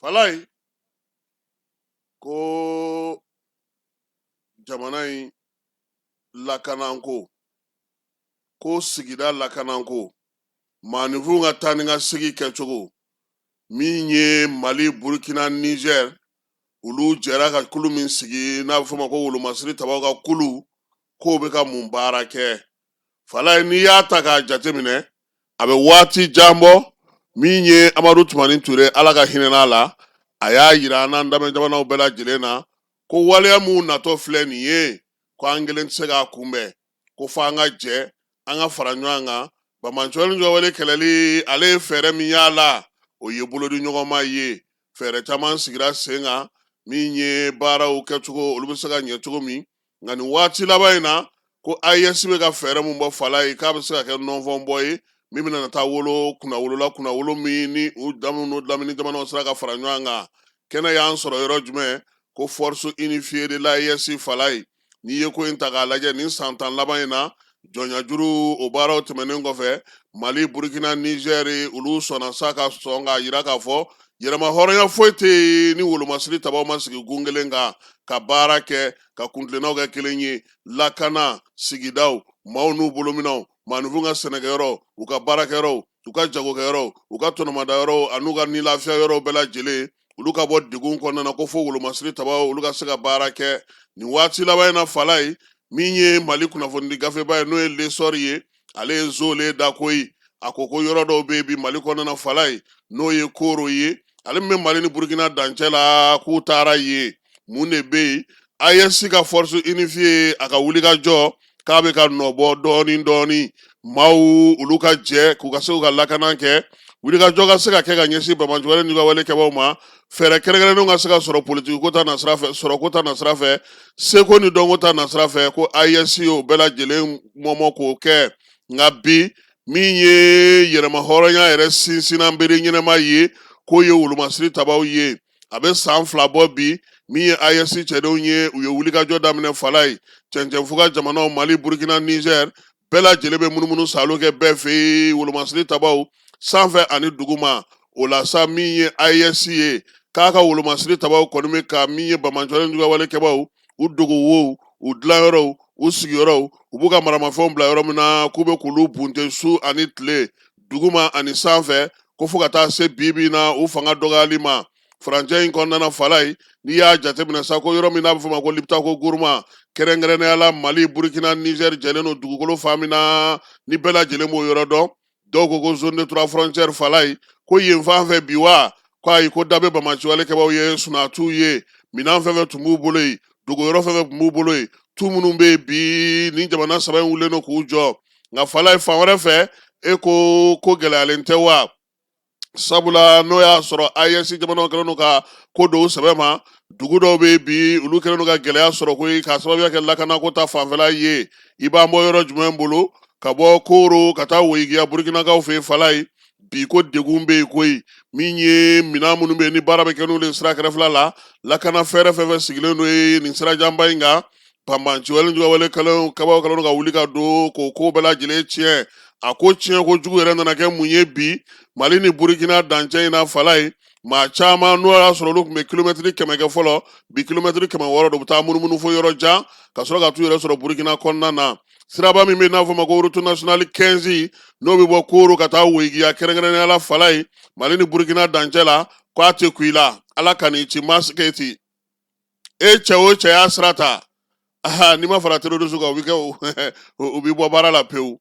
Falayi ko jamana in lakananko, ko sigida lakananko, maaninfinw ka taa ni ka segin kɛcogo min ye Mali, Burukina, Nizɛri, olu jɛra ka kulu min sigi n'a bɛ f'o ma ko wolomasiri tabaw ka kulu, k'o bɛ ka mun baara kɛ? Falayi, n'i y'a ta k'a jateminɛ, a bɛ waati jan bɔ. Min ye Amadu Tumani Ture, Ala ka hinɛ n'a la, a y'a yira an n'an damɛ jamanaw bɛɛ lajɛlen na ko waleya minnu natɔ filɛ nin ye, ko an kelen tɛ se k'a kunbɛn, ko fo an ka jɛ, an ka fara ɲɔgɔn kan. Banbaanciwale juguwale kɛlɛli, ale ye fɛɛrɛ min y'a la, o ye bolodiɲɔgɔnma ye. Fɛɛrɛ caman sigira sen kan min ye baaraw kɛcogo, olu bɛ se ka ɲɛ cogo min. Nka nin waati laban in na, ko AES bɛ ka fɛɛrɛ min bɔ, Falayi, k'a bɛ se ka kɛ nɔnfɔnbɔ ye min bɛna taa wolo kunnawolo la, kunnawolo min ni u damu n'u lamini jamanaw sera ka fara ɲɔgɔn kan. Kɛnɛ y'an sɔrɔ yɔrɔ jumɛn? Ko force unifiée de l'AES. Falayi, n'i ye ko in ta k'a lajɛ, nin san 10 laban in na, jɔnyajuru o baaraw tɛmɛnen kɔfɛ, Mali, Burukina, Nizɛri, olu sɔnna sa ka sɔn k'a yira k'a fɔ yɛrɛma hɔrɔnya foyi tɛ yen ni wolomasiri tabaw ma sigi gun kelen kan ka baara kɛ, ka kuntilennaw kɛ kelen ye. Lakana, sigidaw, maaw n'u bolominɛw, maaninfinw ka sɛnɛkɛyɔrɔ, u ka baarakɛyɔrɔw, u ka jagokɛyɔrɔw, u ka tɔnɔmadayɔrɔw an'u ka ni lafiya yɔrɔw bɛɛ lajɛlen, olu ka bɔ degun kɔnɔna na, ko fo wolomasiri tabaw olu ka se ka baara kɛ. Nin waati laban in na, Falayi, min ye Mali kunnafonidi gafeba ye, n'o ye L'Essor ye, ale ye zolen da koyi. A ko ko yɔrɔ dɔw bɛ yen bi Mali kɔnɔna na, Falayi, n'o ye Koro ye, ale min bɛ Mali ni Burukina dancɛ la, k'u taara yen. Mun de bɛ yen? AES ka force unifiée, a ka wulikajɔ k'a bɛ ka nɔ bɔ dɔɔnin dɔɔnin. Maaw olu ka jɛ k'u ka se k'u ka lakana kɛ, wulikajɔ ka se ka kɛ ka ɲɛsin banbaanciwale ni wale kɛbaaw ma, fɛɛrɛ kɛrɛnkɛrɛnnenw ka se ka sɔrɔ politiki ko ta nasira fɛ, sɔrɔko ta nasira fɛ, seko ni dɔnko ta nasira fɛ, ko AES y'o bɛɛ lajɛlen mɔmɔ k'o kɛ. Nka bi, min ye yɛrɛma hɔrɔnya yɛrɛ sinsinnan bere ɲɛnama ye, k'o ye wolomasiri tabaw ye. A bɛ san 2 bɔ bi, min ye AES cɛdenw ye, u ye wulikajɔ daminɛ. Falayi, cɛncɛnfuga jamanaw Mali, Burukina, Nizɛri bɛɛ lajɛlen bɛ munumunu saalo kɛ bɛɛ fɛ yen, wolomasiri tabaw sanfɛ ani duguma. O la sa, min ye AES ye, k'a ka wolomasiri tabaw kɔni bɛ ka min ye banbaanciwale juguwale kɛbaaw u dogo wow, u dilanyɔrɔw, u sigiyɔrɔw, u b'u ka maramafɛnw bila yɔrɔ min na, k'u bɛ k'olu bunte su ani tile, duguma ani sanfɛ, ko fo ka taa se bi bi na u fanga dɔgɔyali ma furancɛ in kɔnɔna na. Falayi, n'i y'a jateminɛ sa, ko yɔrɔ min n'a bɛ fɔ ma ko Liptako Gourma, kɛrɛnkɛrɛnnenya la Mali, Burukina, Nizɛri jɛlen don dugukolo fan min na, ni bɛɛ lajɛlen b'o yɔrɔ dɔn, dɔw ko ko zone de trois frontières. Falayi, ko yen fan fɛ bi wa, ko ayi, ko da bɛ banbaanciwale kɛbaaw ye, sunatu ye, minɛn fɛn fɛn tun b'u bolo yen, dogoyɔrɔ fɛn fɛn tun b'u bolo yen, tu minnu bɛ yen bi, ni jamana saba in wulilen don k'u jɔ. Nka Falayi, fan wɛrɛ fɛ, e ko ko gɛlɛyalen tɛ wa? Sabula n'o y'a sɔrɔ AES jamanaw kɛlen don ka ko dɔw sɛbɛ ma, dugu dɔw bɛ yen bi, olu kɛlen don ka gɛlɛya sɔrɔ koyi, k'a sababuya kɛ lakanako ta fanfɛla ye. I b'an bɔ yɔrɔ jumɛn bolo ka bɔ Koro ka taa Woyigiya Burukinakaw fɛ yen? Falayi, bi ko degun bɛ yen koyi. Min ye minɛn minnu bɛ yen ni baara bɛ kɛ n'olu ye sira kɛrɛfɛla la, lakana fɛɛrɛ fɛn fɛn sigilen don yen nin sirajanba in kan, banbaanciwale juguwale kɛbaaw kɛlen don ka wuli ka don k'o ko bɛɛ lajɛlen tiɲɛ. A ko tiɲɛ ko jugu yɛrɛ nana kɛ mun ye bi Mali ni Burukina dancɛ in na? Falayi, maa caman n'o y'a sɔrɔ olu tun bɛ kilomɛtiri 100 kɛ fɔlɔ, bi kilomɛtiri 600 don, u bɛ taa munumunu fo yɔrɔ jan ka sɔrɔ ka t'u yɛrɛ sɔrɔ Burukina kɔnɔna na. Siraba min bɛ n'a fɔ ma ko route nationale 15, n'o bɛ bɔ Koro ka taa Woyigiya, kɛrɛnkɛrɛnnenya la Falayi, Mali ni Burukina dancɛ la, k'a tɛ kun i la, Ala ka n'i ci masike ti e cɛ o cɛ y'a sira ta, aha, n'i ma fara terroriste kan, u bɛ kɛ u bɛ bɔ baara la pewu.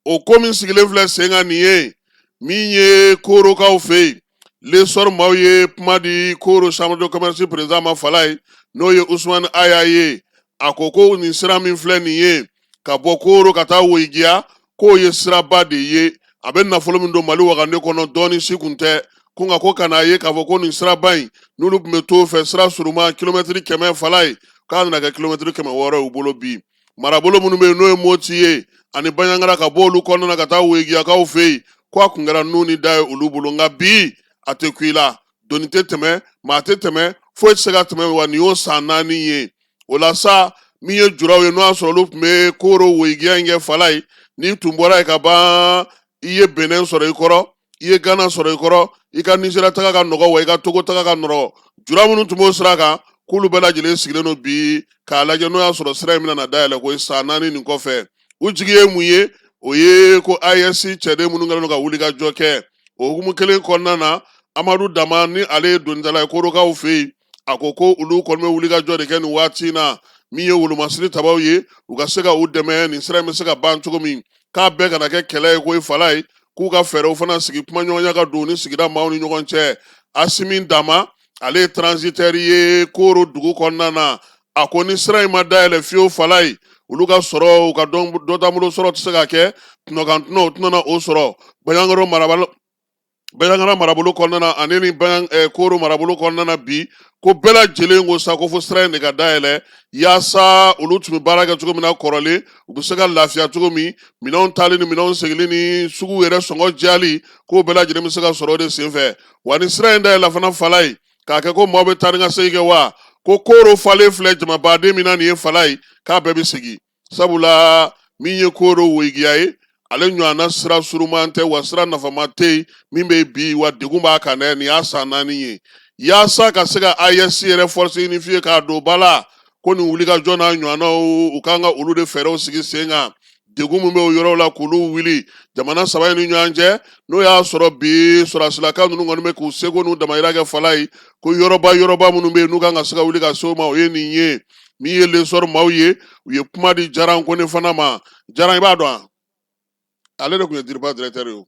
O ko min sigilen filɛ sen kan nin ye, min ye Korokaw fɛ yen, L'Essor maaw ye kuma di Koro chambre de commerce président ma, Falayi, n'o ye Usumani Aya ye. A ko ko nin sira min filɛ nin ye ka bɔ Koro ka taa Woyigiya, k'o ye siraba de ye, a bɛ nafolo min don Mali wagande kɔnɔ, dɔɔni si kun tɛ ko. Nka ko ka n'a ye k'a fɔ ko nin siraba in, n'olu tun bɛ t'o fɛ, sira surunman kilomɛtiri 100, Falayi, k'a nana kɛ kilomɛtiri 600 y'u bolo bi. Marabolo minnu bɛ yen, n'o ye Moti ye ani Baɲangara, ka bɔ olu kɔnɔna na ka taa Woyigiyakaw fɛ yen, ko a kun kɛra nun ni da ye olu bolo. Nka bi a tɛ kun i la, doni tɛ tɛmɛ, maa tɛ tɛmɛ, foyi tɛ se ka tɛmɛ. Wa nin y'o san 4 ye. O la sa, min ye juraw ye, n'o y'a sɔrɔ olu tun bɛ Koro Woyigiya in kɛ, Falayi, n'i tun bɔra yen ka ban, i ye Benɛn sɔrɔ i kɔrɔ, i ye Gana sɔrɔ i kɔrɔ, I ka Nizeriya taga ka nɔgɔ wa i ka Togo taga ka nɔgɔ. Jura minnu tun b'o sira kan, k'olu bɛɛ lajɛlen sigilen don bi k'a lajɛ n'o y'a sɔrɔ sira in bɛna na dayɛlɛ ko san 4 nin kɔfɛ. U jigi ye mun ye? O ye ko AES cɛden minnu kɛlen don ka wulikajɔ kɛ o hukumu kelen kɔnɔna na. Amadu Dama ni ale ye donitala ye Korokaw fɛ yen, a ko ko olu kɔni bɛ wulikajɔ de kɛ nin waati in na, min ye wolomasiri tabaw ye, u ka se ka u dɛmɛ nin sira in bɛ se ka ban cogo min, k'a bɛɛ kana kɛ kɛlɛ ye koyi Falaye, k'u ka fɛɛrɛw fana sigi, kumaɲɔgɔnya ka don ni sigida maaw ni ɲɔgɔn cɛ. Asimi Dama, ale ye transitaire ye Koro dugu kɔnɔna na, a ko ni sira in ma dayɛlɛ fiyewu Falaye, olu ka sɔrɔ, u ka dɔ taabolo sɔrɔ tɛ se ka kɛ, tɔnɔkan tɔnɔ u tɛna o sɔrɔ. Baɲangaro marabolo, Baɲangara marabolo kɔnɔna na ani ni Koro marabolo kɔnɔna na bi, ko bɛɛ lajɛlen ko sa ko fo sira in de ka dayɛlɛ, yaasa olu tun bɛ baara kɛ cogo min na kɔrɔlen, u bɛ se ka lafiya cogo min, minɛnw taali ni minɛnw seginni ni sugu yɛrɛ sɔngɔ diyali, k'o bɛɛ lajɛlen bɛ se ka sɔrɔ o de senfɛ. Wa ni sira in dayɛlɛ fana Falaye, k'a kɛ ko maaw bɛ taa ni ka segin kɛ wa, ko Koro falen filɛ jamabaden min na nin ye Falaye, k'a bɛɛ bɛ segin, sabula min ye Koro Woyigiya ye, ale ɲɔgɔnna sira suruman tɛ, wa sira nafama tɛ yen min bɛ bi, wa degun b'a kan dɛ. Nin y'a san 4 ye, yaasa ka se ka AES yɛrɛ force unifiée k'a don ba la, ko nin wulikajɔ n'a ɲɔgɔnnaw, u kan ka olu de fɛɛrɛw sigi sen kan, degun min bɛ o yɔrɔw la k'olu wuli jamana saba in ni ɲɔgɔn cɛ. N'o y'a sɔrɔ bi sɔrɔdasilaka ninnu kɔni bɛ k'u seko n'u damayira kɛ Falaye, ko yɔrɔba yɔrɔba minnu bɛ yen n'u kan ka se ka wuli ka se o ma, o ye nin ye. Min ye L'Essor maaw ye, u ye kuma di Jaran Kone fana ma. Jaran, i b'a dɔn, ale de tun ye DIRPA directeur ye o.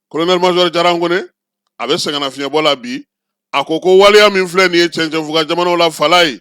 Colonel major Jaran Kone, a bɛ sɛgɛnnafiɲɛbɔ la bi. A ko ko waleya min filɛ nin ye cɛncɛnfuga jamanaw la Falaye,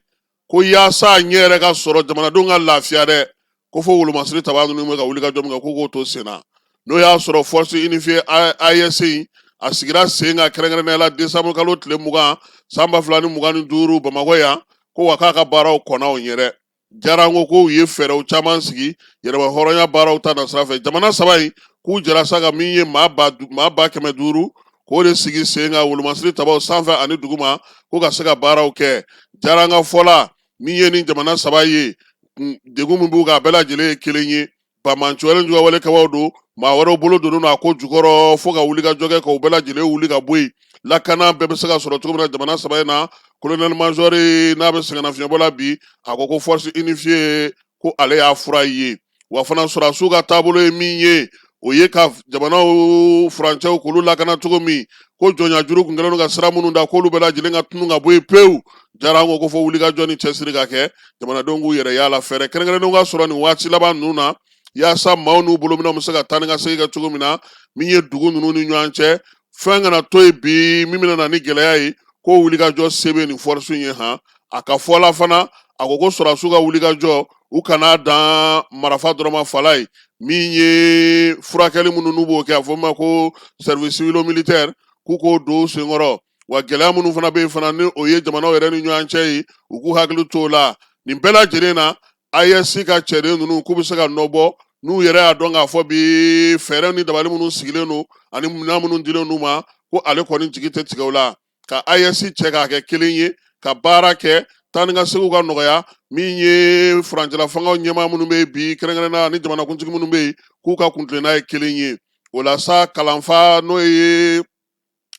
ko yaasa a ɲɛ yɛrɛ ka sɔrɔ, jamanadenw ka lafiya dɛ, ko fo wolomasiri taba ninnu bɛ ka wuli ka jɔ min kɛ, ko k'o to sen na. N'o y'a sɔrɔ force unifiée AES in, a sigira sen kan kɛrɛnkɛrɛnnenya la décembre kalo tile 20 san 2025 Bamakɔ yan, ko wa k'a ka baaraw kɔnna o ɲɛ dɛ. Jaran ko k'u ye fɛɛrɛw caman sigi yɛrɛma hɔrɔnya baaraw ta nasira fɛ. Jamana saba in k'u jɛra sa ka min ye maa 500,000, k'o de sigi sen kan wolomasiri tabaw sanfɛ ani duguma, ko ka se ka baaraw kɛ. Jaran ka fɔ la, min ye ni jamana saba ye, degun min b'u kan, a bɛɛ lajɛlen ye kelen ye: banbaanciwale jugawale kɛbaaw don, maa wɛrɛw bolo donnen don a ko jukɔrɔ, fo ka wuli ka jɔ kɛ k'o bɛɛ lajɛlen wuli ka bɔ yen, lakana bɛɛ bɛ se ka sɔrɔ cogo min na jamana saba in na. Colonel major n'a bɛ sɛgɛnnafiɲɛbɔ la bi, a ko ko force unifiée, ko ale y'a fura ye. Wa fana sɔrɔdasiw ka taabolo ye min ye, o ye ka jamanaw furancɛw k'olu lakana cogo min, ko jɔnya juru kun kɛlen don ka sira minnu da, k'olu bɛɛ lajɛlen ka tunu ka bɔ yen pewu. Jaran ko ko fo wulikajɔ ni cɛsiri ka kɛ, jamanadenw k'u yɛrɛ y'a la, fɛɛrɛ kɛrɛnkɛrɛnnenw ka sɔrɔ nin waati laban ninnu na, yaasa maaw n'u bolominɛnw bɛ se ka taa ni ka segin kɛ cogo min na, min ye dugu ninnu ni ɲɔgɔn cɛ, fɛn kana to yen bi min bɛna na ni gɛlɛya ye, ko wulikajɔ se bɛ nin force in ye han. A ka fɔ la fana, a ko ko sɔrɔdasiw ka wulikajɔ, u kana dan marafa dɔrɔn ma Falaye, min ye furakɛli minnu n'u b'o kɛ, a fɔ min ma ko service civilo militaire, k'u k'o don u senkɔrɔ. Wa gɛlɛya minnu fana bɛ yen fana, ni o ye jamanaw yɛrɛ ni ɲɔgɔn cɛ ye, u k'u hakili t'o la. Nin bɛɛ lajɛlen na, AES ka cɛden ninnu k'u bɛ se ka nɔ bɔ n'u yɛrɛ y'a dɔn k'a fɔ bi fɛɛrɛ ni dabali minnu sigilen don ani minɛn minnu dilen d'u ma, ko ale kɔni jigi tɛ tigɛ o la, ka AES cɛ k'a kɛ kelen ye ka baara kɛ, taa ni ka seginw ka nɔgɔya. Min ye furancɛla fangaw ɲɛmaa minnu bɛ yen bi, kɛrɛnkɛrɛnnenya ni jamanakuntigi minnu bɛ yen, k'u ka kuntilenna ye kelen ye. O la sa, kalanfa n'o ye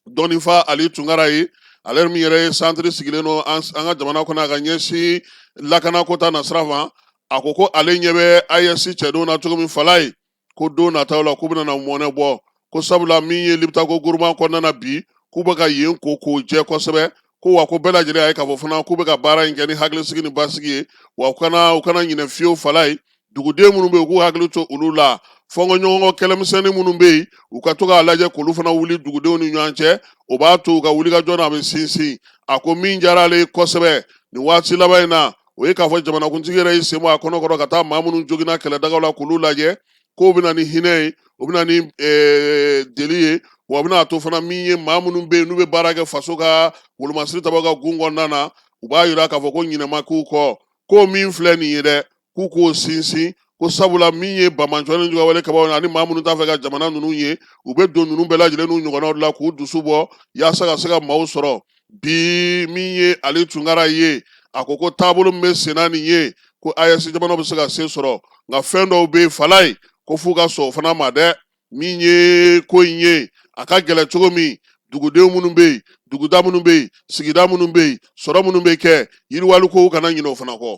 dɔnnifa Ali Tunkara ye, ale min yɛrɛ ye santiri sigilen don an ka jamana kɔnɔ a ka ɲɛsin lakanako ta nasira ma, a ko ko ale ɲɛ bɛ AES cɛdenw na cogo min Falaye, ko don nataw la k'u bɛna na mɔnɛ bɔ, ko sabula min ye Liptako Gourma kɔnɔna na bi, k'u bɛ ka yen ko k'o jɛ kosɛbɛ, ko wa ko bɛɛ lajɛlen y'a ye k'a fɔ fana k'u bɛ ka baara in kɛ ni hakilisigi ni basigi ye. Wa u kana ɲinɛ fiyewu Falaye, duguden minnu bɛ yen, u k'u hakili to olu la, fɔnkɔɲɔgɔnkɔ kɛlɛmisɛnnin minnu bɛ yen, u ka to k'a lajɛ k'olu fana wuli dugudenw ni ɲɔgɔn cɛ, o b'a to u ka wulikajɔ n'a bɛ sinsin. A ko min diyara ale ye kosɛbɛ nin waati laban in na, o ye k'a fɔ jamanakuntigi yɛrɛ y'i sen bɔ a kɔnɔ kɔrɔ ka taa maa minnu joginna kɛlɛdagaw la k'olu lajɛ, k'o bɛ na ni hinɛ ye, o bɛ na ni deli ye, wa o bɛna to fana min ye maa minnu bɛ yen n'u bɛ baara kɛ faso ka wolomasiri tabaw ka gun kɔnɔna na, u b'a yira k'a fɔ ko ɲinɛ ma k'u kɔ, ko min filɛ nin ye dɛ, k'u k'o sinsin, ko sabula min ye banbaanciwale ni jugawale kɛbaaw ani maa minnu t'a fɛ ka jamana ninnu ye, u bɛ don ninnu bɛɛ lajɛlen n'u ɲɔgɔnnaw de la k'u dusu bɔ yaasa ka se ka maaw sɔrɔ bi. Min ye Ali Tunkara ye, a ko ko taabolo min bɛ senna nin ye, ko AES jamanaw bɛ se ka se sɔrɔ, nka fɛn dɔw bɛ yen Falaye, ko f'u ka sɔn o fana ma dɛ. Min ye ko in ye, A ka gɛlɛn cogo min, dugudenw minnu bɛ yen, duguda minnu bɛ yen, sigida minnu bɛ yen, sɔrɔ minnu bɛ kɛ, yiriwali ko kana ɲinɛ o fana kɔ.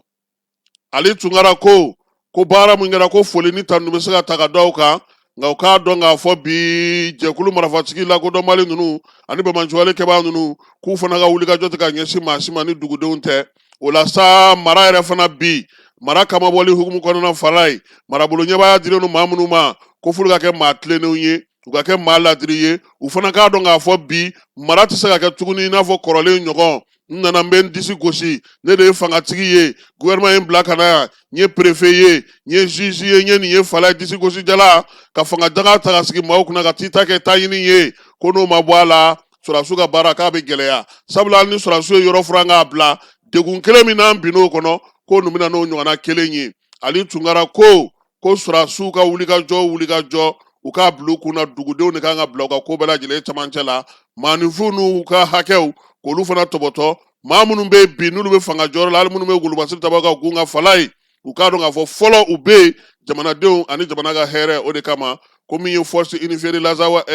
Ali Tunkara ko baara min kɛra, ko foli ni tanu bɛ se ka ta ka da o kan, nka u k'a dɔn k'a fɔ bi jɛkulu marifatigi lakodɔnbali ninnu ani banbaanciwale kɛbaa ninnu, k'u fana ka wulikajɔ tɛ ka ɲɛsin maa si ma ni dugudenw tɛ. O la sa, mara yɛrɛ fana bi, mara kamabɔli hukumu kɔnɔna fala ye, marabolo ɲɛmaaya dilen don maa minnu ma, ko f'olu ka kɛ maa tilennenw ye, u ka kɛ maa ladiri ye. U fana k'a dɔn k'a fɔ bi mara tɛ se ka kɛ tuguni i n'a fɔ kɔrɔlen ɲɔgɔn. N nana, n bɛ n disi gosi, ne de ye fangatigi ye, gouvernement ye n bila ka na yan, n ye préfet ye, n ye juge ye, n ye nin ye. Fala ye disi gosi jala ka fanga daga ta ka sigi maaw kunna ka t'i ta kɛ ta ɲini ye, ko n'o ma bɔ a la, sɔrɔdasiw ka baara k'a bɛ gɛlɛya, sabula hali ni sɔrɔdasiw ye yɔrɔ furan k'a bila, degun kelen min n'an binn'o kɔnɔ, ko ninnu bɛna n'o ɲɔgɔnna kelen ye. Ali Tunkara ko sɔrɔdasiw ka wulikajɔ, u k'a bila u kunna, dugudenw de kan ka bila u ka ko bɛɛ lajɛlen camancɛ la, maaninfinw n'u ka hakɛw k'olu fana tɔbɔtɔ. Maa minnu bɛ bi n'olu bɛ fanga jɔyɔrɔ la, hali minnu bɛ golobasiri tabaga ka gun ka fala ye, u k'a dɔn k'a fɔ fɔlɔ u bɛ yen jamanadenw ani jamana ka hɛrɛ o de kama. Ko min ye Force unifiée de l'Azawad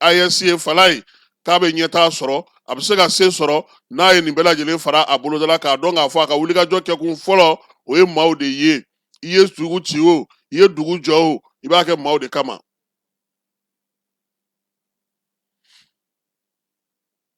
AES ye, fala ye, k'a bɛ ɲɛtaa sɔrɔ, a bɛ se ka se sɔrɔ n'a ye nin bɛɛ lajɛlen fara a bolodala, k'a dɔn k'a fɔ a ka wulikajɔ kɛkun fɔlɔ o ye maaw de ye. I ye dugu ci o, i ye dugu jɔ o, i b'a kɛ maaw de kama.